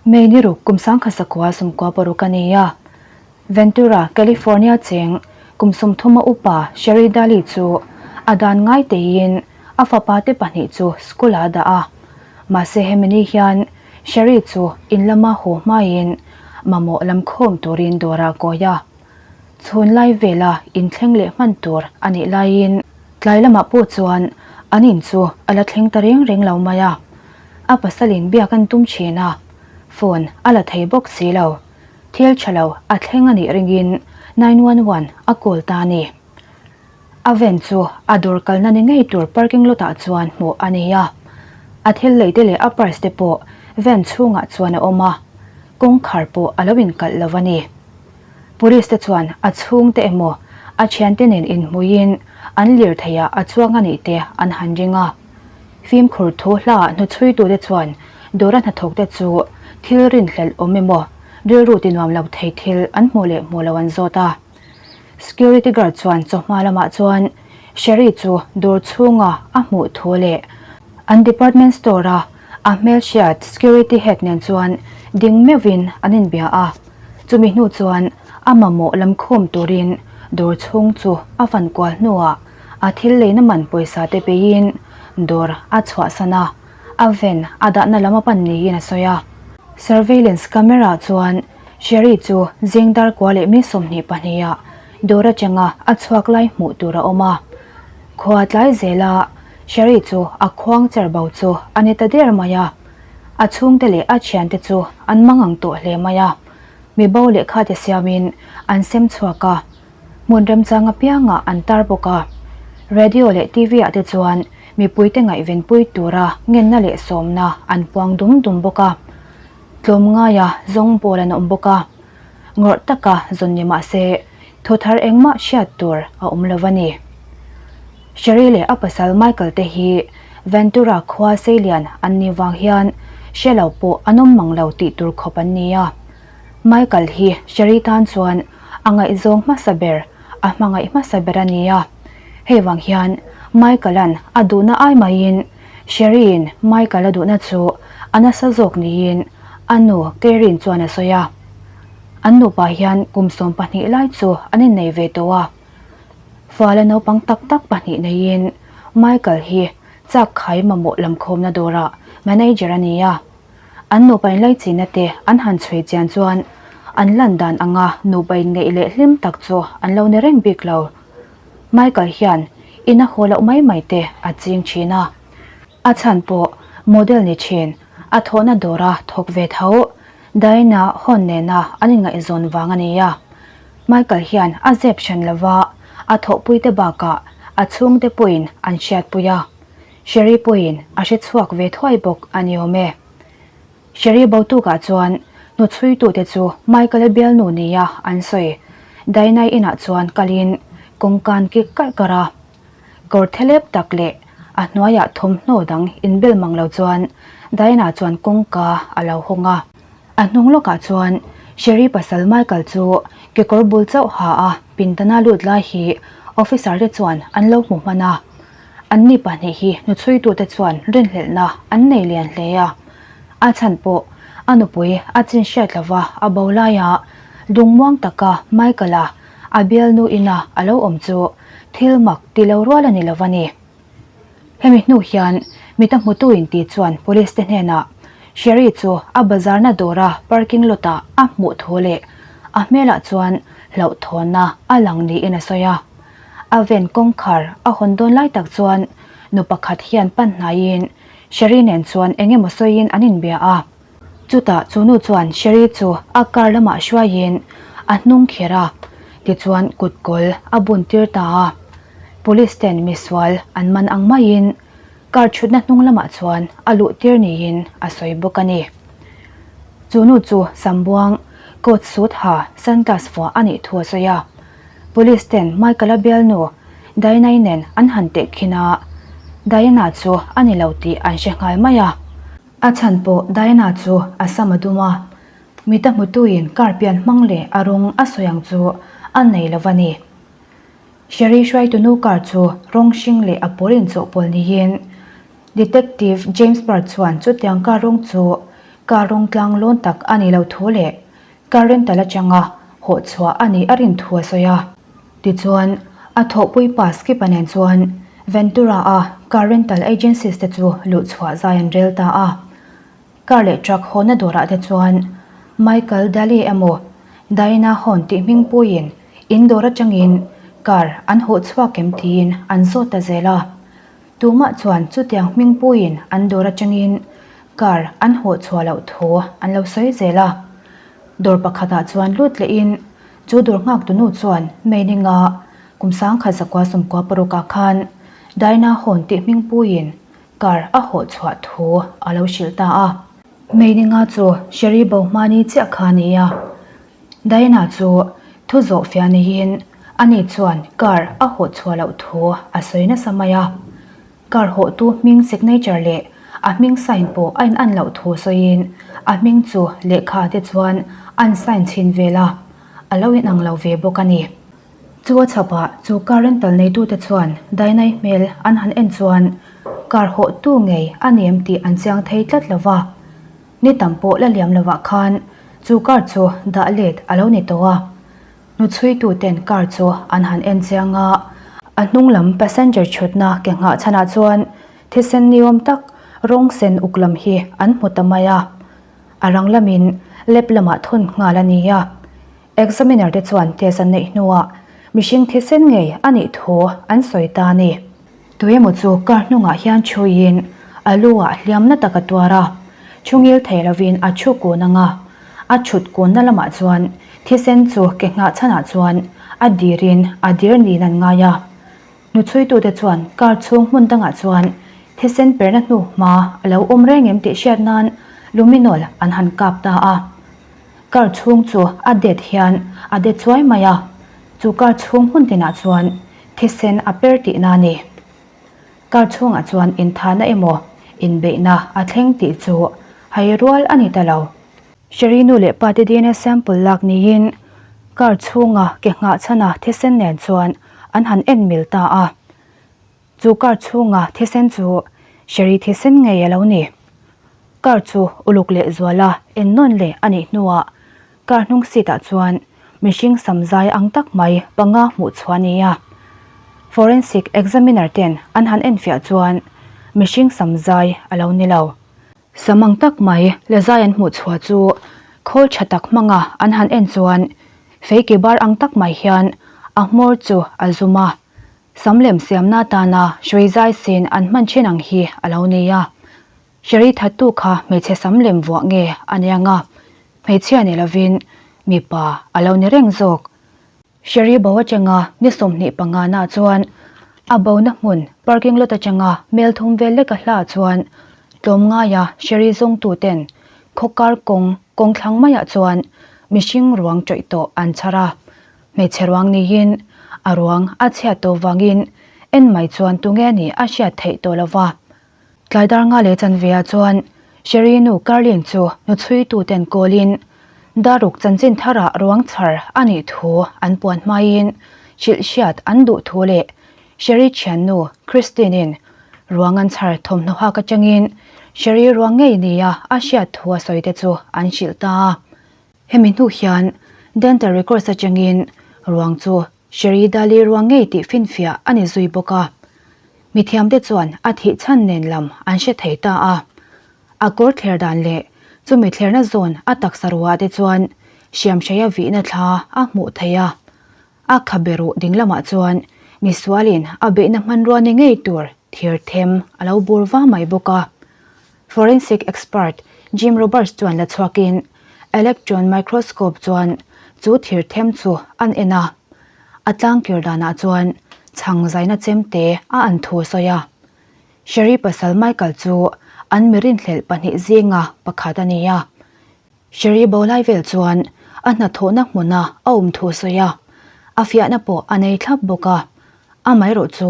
May ni ruk kum 1996 a ni a. Ventura, California cheng kum 30 a upa Sherry Daly chu a dan ngai teiin a fapa te pahnih chu school ah a dah a. Mahse hemi ni hian Sherry chu in lama haw hmaiin mamawh lam khawm turin dawrah a kawi a. Chhun lai vela inthleng leh hman tur a nih laiin tlai lamah pawh chuan an in chu a la thleng ta reng reng lo mai a. A pasalin biak an tum thin a, phone a la thei bawk si lo. Thil tha lo a thleng a nih ringin 911 a call ta a ni. A van chu a dawr kalna ni ngei tur parking lot ah chuan hmuh a ni a. A thil lei te leh a purse te pawh van chhungah chuan a awm a, kawngkhar pawh a lo inkalh lo a ni. Police te chuan a chhungte emaw a thiante nen inhmuiin an lirtheiah a chuang a nih te an han ring a. Fimkhur thu hlaah hnuchhuitute chuan dawra hnathawkte chu thil rinhlelh awm emaw rilru tinuam lo thei thil an hmuh leh hmuh lo an zawt a. Security guard chuan chawhma lamah chuan Sherry chu dawr chhunga a hmuh thu leh an department store a a hmelhriat security head nen chuan ding meuhin an inbia a. Chumi hnu chuan a mamawh lam khawm turin dawr chhung chu a fan kual hnuah a thil leina man pawisa te peiin dawr a chhuahsan a, a van a dahna lam a pan niin a sawi a. Surveillance camera chuan Sherry chu zing dar kua leh mi 22 ah dawr atanga a chhuak lai hmuh tur a awm a. Khua tlai zela Sherry chu a khuang cher bo chu a ni ta der mai a. A chhungte leh a thiante chu an mangang tawh hle mai a. Mi bo lehkha te siamin an sem chhuak a, hmun remchang apiangah an tar bawk a. Radio leh TV ah te chuan mipuite ngaihvenpui tura ngenna leh sawmna an puang dum dum bawk a. Tlawmngaia zawng pawl an awm bawk a, ngawrh taka zawn ni mah se thu thar engmah hriat tur a awm lo a ni. Sherry leh a pasal Michael te hi Ventura khua seilian an nih vang hian hre lo pawh an awm mang lo tih tur khawp an ni a. Michael hi Sherry tan chuan a ngaihzawng hmasa ber, a hmangaih hmasa ber a ni a. Hei vang hian Michael-a'n a duhna ai maiin Sherry-in Michael a duhna chu a nasa zawk niin a nu Karen chuan a sawi a. An nupa hian kum 12 lai chu an innei ve tawh a. Fala naupang tak tak pahnih neiin Michael hi chak khai mamawh lamkhawmna dawrah manager a ni a. An nupa inlaichinna te an han chhui chian chuan an lan dan anga nupa inngeih leh hlim tak chu an lo ni reng bik lo. Michael hian in a haw loh mai mai te a ching thin a. A chhan pawh model ni thin, a thawhna dawra thawk ve tho Diana Hawn nena an inngaihzawn vang a ni a. Michael hian a zep hran lova a thawhpuite bakah a chhungte pawhin an hriatpui a. Sherry pawhin a hre chhuak ve thuai bawk a ni awm e. Sherry Botuk-ah chuan hnuchhuitute chu Michael-a bialnu nia an sawi. Diana-i inah chuan kalin kawngka an kik karh karh a. Kawr thelep tak leh a hnuaiah thawmhnaw dang inbel mang lo chuan Diana chuan kawngka a lo hawng a. A hnung lawkah chuan Sherry pasal Michael chu kekawr bul chauh ha a pindana lut lai hi officer te chuan an lo hmu hman a. Anni pahnih hi hnuchhuitute chuan rinhlelhna an nei lian hle a. A chhan pawh a nupui a chin hriat lova a bo laia lungmuang taka Michael-a a bialnu ina a lo awm chu thil mak ti lo rual a ni lo a ni. Hemi hnu hian mita hmutu inti chuan police te hnenah Sherry chu a bazarna dawra parking lot ah a hmuh thu leh a hmelah chuan hlauhthawnna a lang niin a sawi a. A van kawngkhar a hawn dawn lai tak chuan nu pakhat hian pan hnaiin Sherry nen chuan eng emaw sawiin an inbia a. Chutah chu nu chuan Sherry chu a car lamah hruaiin a hnung kher a, tichuan kut kawl a bun tir ta a. Police ten misual an man ang maiin car thutna hnung lamah chuan a luh tir niin a sawi bawk a ni. Chu nu chu Sambuang coat suit ha sunglass vuah a nih thu a sawi a. Police ten Michael-a bialnu Diana-i nen an han teh khin a, Diana chu a ni lo tih an hre nghal mai a. A chhan pawh Diana chu a sam a dum a, mita hmutuin car pian hmang leh a rawng a sawi ang chu a nei lo a ni. Sherry hruaitunu car chu rawng hring leh a pawl inchawhpawl niin Detective James Bird chuan chutiang car rawng chu. Car rawng tlang lawn tak a nih loh thu leh car rental atanga hawh chhuah a nih a rin thu a sawi a. Tichuan, a thawhpui pa Skip-a nen chuan Ventura-a car rental agencies te chu luh chhuah zai an rel ta a. Car leh truck hawnna dawrah te chuan Michael Daly emaw Diana Hawn tih hming puiin in dawr atangin car an hawh chhuak em tiin an zawt ta zel a. Tumah chuan chutiang hming puiin an dawr atangin car an hawh chhuah loh thu an lo sawi zel a. Dawr pakhatah chuan lut lehin chu dawr nghaktu nu chuan Meininga kum 1996 ah khan Diana Hawn tih hming puiin car a hawh chhuah thu a lo hrilh ta a. Meininga chu Sherry bo hmani chiah kha a ni a. Diana chu thu zawh fiah neiin ani chuan car a hawh chhuah loh thu a sawi nasa mai a. Car hawhtu hming signature leh a hming sign pawh a in an loh thu sawiin a hming chu lehkha te chuan an sign chhin vel a, a lo inang lo ve bawk a ni. Chu a chhapah chu car rental neitute chuan Diana-i hmel an han en chuan car hawhtu ngei a ni em tih an chiang thei tlat lo va. Ni tam pawh la liam lovah khan chu car chu dah let a lo ni tawh a. Hnuchhuituten car chu an han en chiang a, a hnung lam passenger chhutna ke nghah chhanah chuan thisen niawm tak rawng sen uk lam hi an hmu ta mai a. A rang lamin lab lamah thawn nghal a ni a. Examiner te chuan test an neih hnuah mihring thisen ngei a nih thu an sawi ta a ni. Tuemaw chu car hnungah hian thuiin a lu ah hliam na tak a tuar a, thu ngil thei lovin a thu kun ang a, a thut kunna lamah chuan thisen chu ke nghah chhanah chuan a dirin a dir niin an ngai a. Hnuchhuitute chuan car chhung hmun dangah chuan thisen perna hnu hma a lo awm reng em tih hriat nan luminol an han kap ta a. Car chhung chu a det hian a det chuai mai a, chu car chhung hmun tinah chuan thisen a per tihna a ni. Car chhungah chuan inthahna emaw inbeihna a thleng tih chu hai rual a ni ta lo. Sherry nu leh pa te DNA sample lak niin car chhunga ke nghah chhana thisen nen chuan an han en mil ta a. Chu car chhunga thisen chu Sherry thisen ngei a lo ni. Car chu uluk leh zuala ennawn leh a nih hnuah car hnung seat ah chuan mihring sam zai ang tak mai panga hmuh chhuah a ni a. Forensic examiner ten an han enfiah chuan mihring sam zai a lo ni lo. Sam ang tak mai la zai an hmuh chhuah chu khawl tha tak hmanga an han en chuan feike bar ang tak mai hian a hmawr chu a zum a. Sam lem siamna atana hrui zai sin an hman thin ang hi a lo ni a. Sherry thattu kha hmeichhe sam lem vuah nge a nia nga, hmeichhia ni lovin mipa a lo ni reng zawk. Sherry bo atanga ni 25 na chuan a bona hmun parking lot atanga mel thum vel leka hla chuan tlawmngaia Sherry zawngtu ten khawkar kawng kawng thlang maiah chuan mihring ruang tawih tawh an chhar a. Hmeichhe ruang niin a ruang a chhiat tawh vangin en mai chuan tunge nih a hriat theih tawh lova. Tlai dar nga leh chanveah chuan Sherry nu Carlene chu hnuchhuituten kawlin daruk chanchin tharah ruang chhar a nih thu an puan hmaiin hrilh hriat an duh thu leh Sherry thiannu Christine-in ruang an chhar thawmhnaw hak atangin Sherry ruang ngei nia a hriat thu a sawi te chu an hrilh ta a. Hemi hnu hian dental records atangin ruang chu Sherry Dali ruang ngei tih finfiah a ni zui bawk a. Mithiamte chuan a thih chhan nen lam an hre thei ta a. A kawr thler dan leh chumi thlerna zawn a taksa ruah te chuan hriamhreia vihna thla a hmuh theih a. A khabe ruh ding lamah chuan misualin a beihna hmanrua ni ngei tur thir them a lo bur va mai bawk a. Forensic expert Jim Roberts chuan la chhuakin electron microscope chuan chu thir them chu an en a, a tlangkir danah chuan chhang zaina chemte a an thu a sawi a. Sherry pasal Michael chu an mi rinhlelh pahnih zinga pakhat a ni a. Sherry bo lai vel chuan a hnathawhna hmuna a awm thu a sawi a, a fiahna pawh a nei thlap bawk a. Amaherawh chu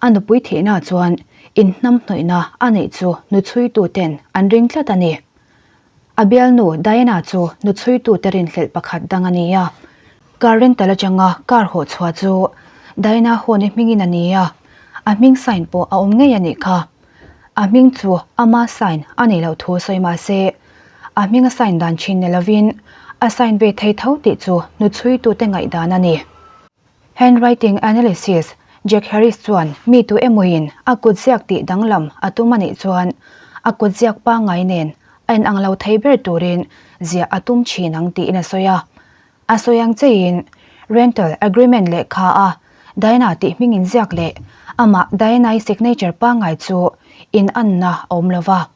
a nupui thihna chuan inhnamhnawihna a neih chu hnuchhuituten an ring tlat a ni. A bialnu Diana chu hnuchhuitute rinhlelh pakhat dang a ni a. Car rental atanga car hawh chhuah chu Diana Hone hmingin a ni a, a hming sign pawh a awm ngei a nih kha. A hming chu ama sign a nih loh thu sawi mah se. A hming a sign dan thin ni lovin a sign ve thei tho tih chu hnuchhuitute ngaihdan a ni. Handwriting analysis, Jack Harris chuan mi tu emawin a kutziak tih danglam a tum a nih chuan a kutziak pangngai nen a inang lo thei ber turin ziah a tum thin ang tiin a sawi a. A sawi ang cheiin rental agreement lehkha a Diana tih hming inziak leh amah Diana-i signature pangngai chu inanna a awm lo va.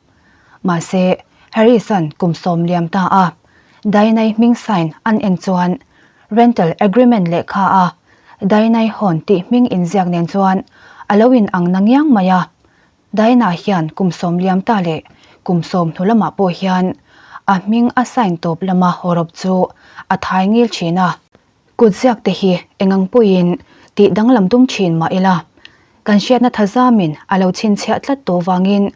Mahse, Harris-a'n kum sawm liam ta a Diana-i hming sign an en chuan rental agreement lehkha a Diana-i hawn tih hming inziak nen chuan a lo inang na ngiang mai a. Diana hian kum sawm liam ta leh kum sawm hnu lamah pawh hian a hming a sign tawp lama hawrawp chu a thai ngil thin a. Kutziak te hi engang pawhin tih danglam tum thin mah ila, kan hriatna thazamin a lo chhinchhiah tlat tawh vangin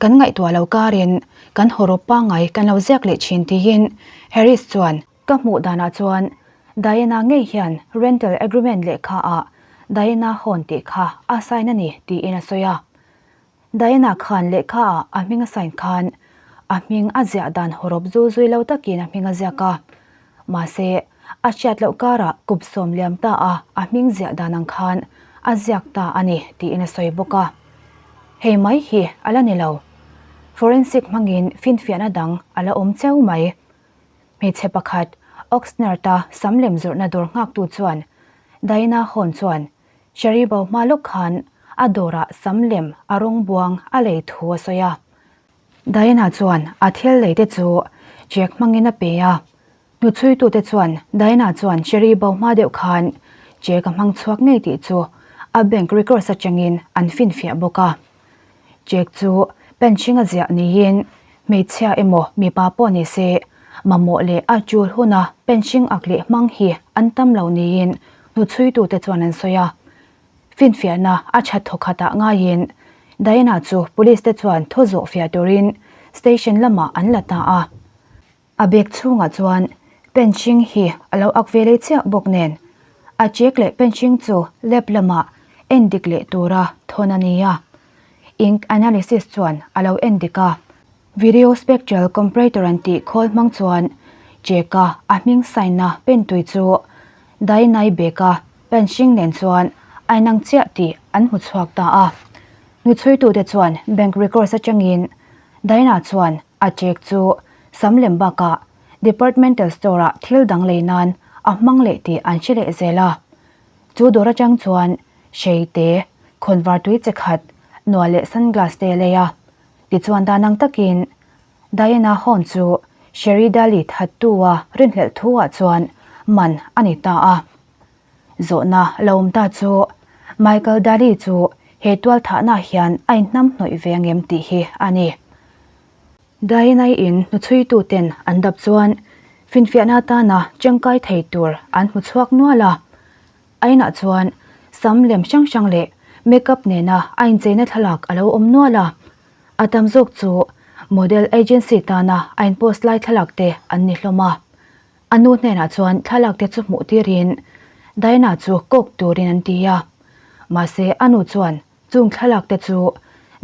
kan ngaihtuah lo karin kan hawrawp pangngai kan lo ziak leh thin tiin Harris chuan Ka hmuh danah chuan Diana ngei hian rental agreement lehkha ah Diana hawn tih kha a sign a ni tiin a sawi a. Diana khan lehkha ah a hming a sign khan a hming a ziah dan hawrawp zul zui lo takin a hming a ziak a. Mahse, a hriat loh karah kup sawm liam ta a a hming ziah dan ang khan a ziak ta a ni tiin a sawi bawk a. Hei mai hi a la ni lo. Forensic hmangin finfiahna dang a la awm cheu mai. Hmeichhe pakhat, Oxnard-a sam lem zawrhna dawr nghaktu chuan Diana Hawn chuan Sherry bo hma lawk khan a dawrah sam lem a rawng buang a lei thu a sawi a. Diana chuan a thil lei te chu check hmangin a pe a. Hnuchhuitute chuan Diana chuan Sherry bo hma deuh khan check a hmang chhuak ngei tih chu a bank records atangin an finfiah bawk a. Check chu pen hring a ziah niin hmeichhia emaw mipa pawh ni se mamawh leh a tul huna pen hring ak leh hmang hi an tam lo niin hnuchhuitute chuan an sawi a. Finfiahna a that thawkhatah ngaiin Diana chu police te chuan thaw zawh fiah turin station lamah an la ta a. A bag chhungah chuan pen hring hi a lo ak ve leh chiah bawk nen a check leh pen hring chu lab lamah en dik leh tura thawn a ni a. Ink analysis chuan a lo en dik a. Video spectral comparator an tih khawl hmang chuan check a a hming sign na pen tui chu Dainai bag a pen hring nen chuan a inang chiah tih an hmu chhuak ta a. Hnuchhuitute chuan bank records atangin Daina chuan A check chu sam lem bakah departmental store-ah thil dang lei nan a hmang leh tih an hre leh zel a. Chu dawr atang chuan hrei te, khawnvar tui che khat, nual leh sunglass te a lei a. Tichuan dan ang takin Diana Hawn chu Sherry Daly thattu-a rinhlelh thu-ah chuan man a ni ta a. Zawhna lo awm ta chu Michael Daly chu he tualthahna hian a inhnamhnawih ve angem tih hi a ni. Diana-i in hnuchhuituten an dap chuan finfiahna atana tangkai thei tur an hmu chhuak nual a. A inah chuan sam lem hrang hrang leh makeup nena a incheina thlalak a lo awm nual a. A tam zawk chu model agency tana a inpost lai thlalak te an ni hlawm a. A nu hnenah chuan thlalak te chu hmuh tirin Diana chu kawk turin an ti a. Mahse a nu chuan chung thlalak te chu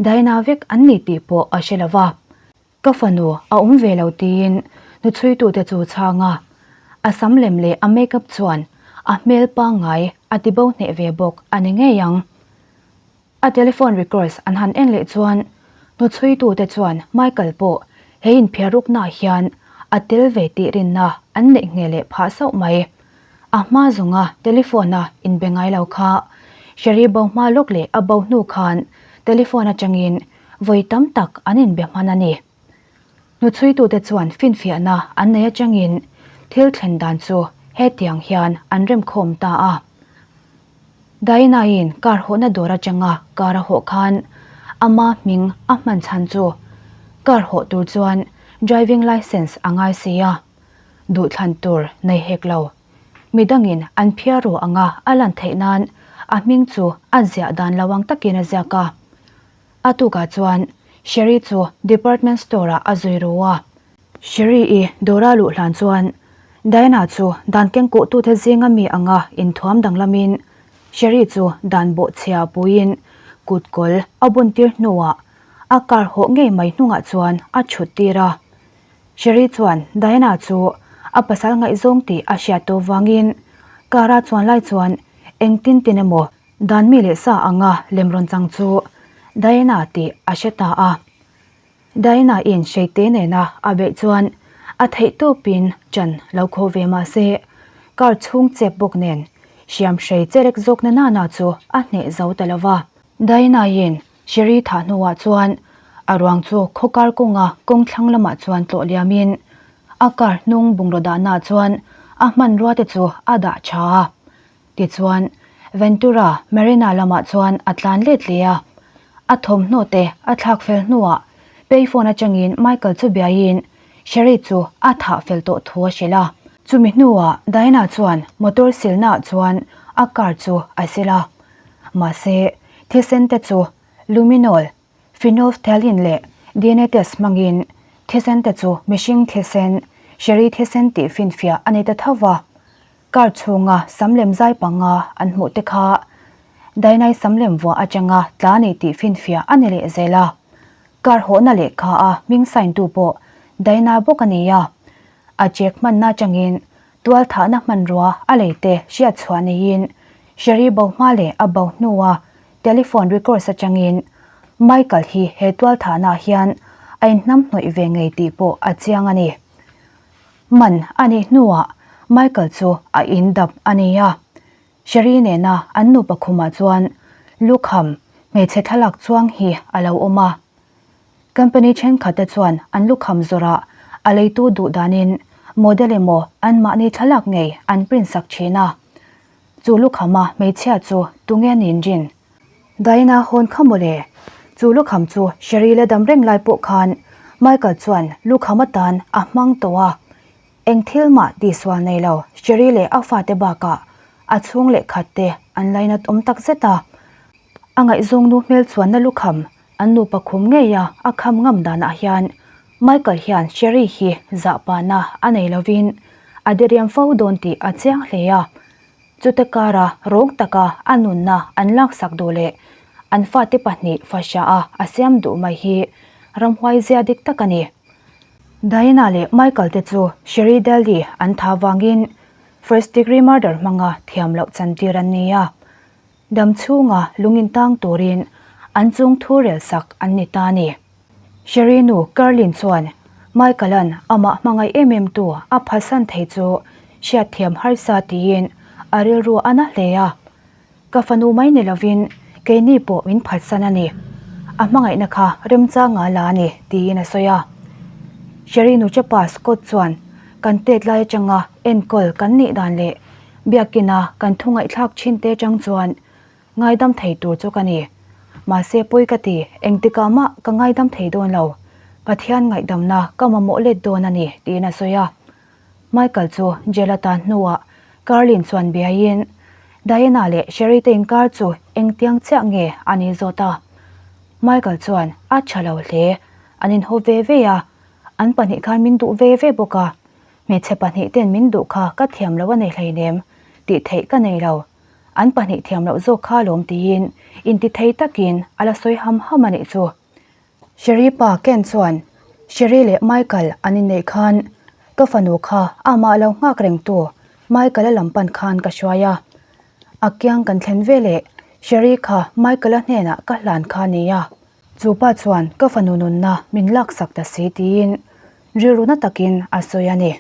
Diana vek an ni tih pawh a hre lo va. Ka fanu a awm ve lo tiin hnuchhuitute chu chhang a. A sam lem leh a makeup chuan a hmel pangngai a tibo hneh ve bawk a ni ngei ang. A telephone records an han en leh chuan hnuchhuitute chuan Michael pawh he inphiarruknaah hian a tel ve tih rinna an neih nge leh phah sauh mai. A hma zawnga telephone-a inbe ngai lo kha Sherry bo hma lawk leh a bo hnu khan telephone atangin vawi tam tak an inbe hman a ni. Hnuchhuitute chuan finfiahna an nei atangin thil thlen dan chu hetiang hian an remkhawm ta a. Diana-in car hawhna dawr atanga car a hawh khan ama hming a hman chhan chu car hawh tur chuan driving licence a ngai si a, duhthlan tur nei hek lo. Midangin an phiar ru anga a lan theih nan a hming chu a ziah dan lo ang takin a ziak a. A tukah chuan Sherry chu department store-ah a zui ru a. Sherry-i dawra luh hlan chuan Diana chu dan kengkuhtute zinga mi anga inthuam danglamin Sherry chu dan bawhchhia puiin kutkawl a buntir hnuah a car hawh ngei mai hnungah chuan a chhut tir a. Sherry chuan Diana chu a pasal ngaihzawng tih a hriat tawh vangin car a chuan lai chuan engtin tin emaw dan mi leh sa anga lem rawn chang chu Diana tih a hre ta a. Diana in hreite nena a beih chuan a theih tawpin chan lo khaw ve mah se car chhung chep bawk nen hriam hrei cherek zawk na nana chu a hneh zo ta lo va. Diana in Sherry thah hnuah chuan a ruang chu khaw kar kawnga kawng thlang lamah chuan tlawh liamin a car hnung bungraw dahnaah chuan a hmanrua te chu a dah tha a. Tichuan, Ventura Marina lamah chuan a tlan let leh a. A thawmhnaw te a thlak fel hnuah payphone atangin Michael chu biaiin Sherry chu a thah fel tawh thu a hrilh a. Chumi hnuah Diana chuan motor silnaah chuan a car chu a sil a. Mahse, thisen te chu luminol, phenolphthalein leh DNA test hmangin thisen te chu mihring thisen, Sherry thisen tih finfiah a ni ta tho va. Car chhunga sam lem zai panga an hmuh te kha Dainai sam lem vuah atanga tla ni tih finfiah a ni leh zel a. Car hawhna lehkha a hming sign tu pawh Daina bawk a ni a. A check hmanna atangin Tualthahna hmanrua a leite hriat chhuah neiin Sherry bo hma leh a bo hnua telephone records atangin Michael hi he tualthahnaah hian a inhnamhnawih ve ngei tih pawh a chiang a ni. Man a nih hnuah Michael chu a in dap a ni a, Sherry nena an nupa khumah chuan lukham hmeichhe thlalak chuang hi a lo awm a. Company thenkhat te chuan an lukham zawrah a leitu duh danin model emaw anmahni thlalak ngei an print sak thin a. Chu lukhama hmeichhia chu tunge nin rin? Diana hawn kha mawle. Chu lukham chu Sherry la dam reng lai pawh khan Michael chuan lukham atan a hmang tawh a. Eng thil mah tihsual nei lo Sherry leh a fate bakah a chhung leh khat te an lainat awm tak zet a. A ngaihzawng nu hmel chuanna lukham an nupa khum ngei a, a kham ngam danah hian Michael hian Sherry hi zahpana a nei lovin a diriam fo dawn tih a chiang hle a. Chute kara rawng taka a nunna an laksak duh leh an fate pahnih fahriah a a siam duh mai hi ramhuai zia dik tak a ni. Diana leh Michael te chu Sherry Daly an tha vangin first degree murder hmanga thiam loh chantir an ni a. Dam chhunga lungin tang turin an chung thu rel sak an ni ta ni. Sherry nu Carlin chuan Michael-a'n amah hmangaih em em tu a phatsan thei chu hriatthiam harsa tiin a rilru a na hle a. Ka fanu mai ni lovin keini pawh min phatsan a ni. A hmangaihna kha remchanga la a ni tiin a sawi a. Sherry nu chepa Scott chuan kan tet lai atanga enkawl kan nih dan leh Biakina kan thu ngaihthlak thin te chang chuan ngaidam thei tur chu ka ni. Mahse pawi ka ti, engtikah mah ka ngaidam thei dawn lo. Pathian ngaihdamna ka mamawh let dawn a ni, tiin a sawi a. Michael chu jail a tan hnuah Carlin chuan biaiin Diana leh Sherry te inkar chu engtiang chiah nge a ni zawt a. Michael chuan a tha lo hle, an inhaw ve ve a, an pahnih khan min duh ve ve bawk a. Hmeichhe pahnih ten min duh kha ka thiam lo a nei hleinem, tih theih ka nei lo. An pahnih thiam loh zawk kha lawm tiin inti thei takin a la sawi ham ham a nih chu. Sherry pa Ken chuan Sherry leh Michael an inneih khan ka fanu kha amah lo nghak rengtu Michael-a lam pan khan ka hruai a. A kiang kan thlen veleh Sherry kha Michael-a hnenah ka hlan kha a ni a. Chu pa chuan ka fanu nunna min laksak ta si tiin rilru na takin a sawi a ni.